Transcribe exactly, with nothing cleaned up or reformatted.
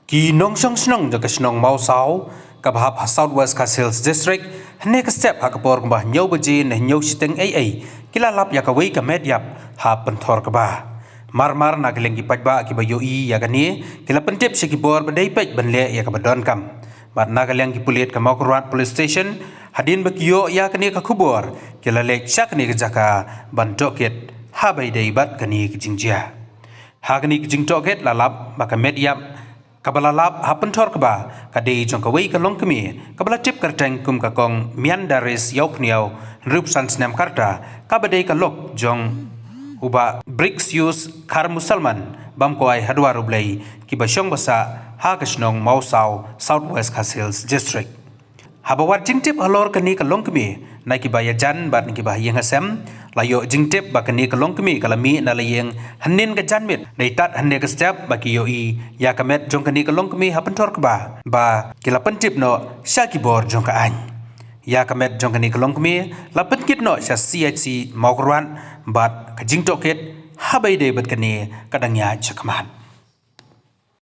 Ki nongshong shnong jong ka shnong Mawsaw, kaba hap ha South West Khasi Hills District, hynne ka step ha ka por kumba hynñiew baje ne hynñiew shiteng eiei, ki la lap ïa kawei ka met ïap ha pynthor kba. Mar mar na ka liang ki paidbah kiba ïohi ïa kane, ki la pyntip sha ki bor ba dei peit ban leh ïa kaba donkam. Bad na ka liang ki pulit ka Mawkyrwat Police Station, hadien ba ki ïoh ïa kane ka khubor, ki la leit sha kane ka jaka ban tohkit ha ba ïadei bad kane ka jingjia. Ha kane ka jingtohkit la lap ba ka met ïap kaba la lap ha pynthor kba ka dei jong kawei ka longkmie kaba la tip kyrteng kum ka Kong Miandaris Ïawphniaw, hynriewphew san snem ka rta, kaba dei ka lok jong u Bah Brixius Kharmusalman, bam kwai ha dwar U Blei, kiba shong ba sah ha ka shnong Mawsaw, South West Khasi Hills District. Haba wad jingtip halor kane ka longkmie na kiba ïajan bad na kiba ha ïing ha sem, la ïoh jingtip ba kane ka longkmie ka la mih na la ïing hynnin ka janmiet, dei tad hynne ka step ba ki ïohi ïa ka met jong kane ka longkmie ha pynthor kba, ba ki la pyntip noh sha ki bor jong ka aiñ. Ïa ka met jong kane ka longkmie la pynkit noh sha C H C Mawkyrwat, bad ka jingtohkit ha ba ïadei bad kane ka dang ïaid shakhmat.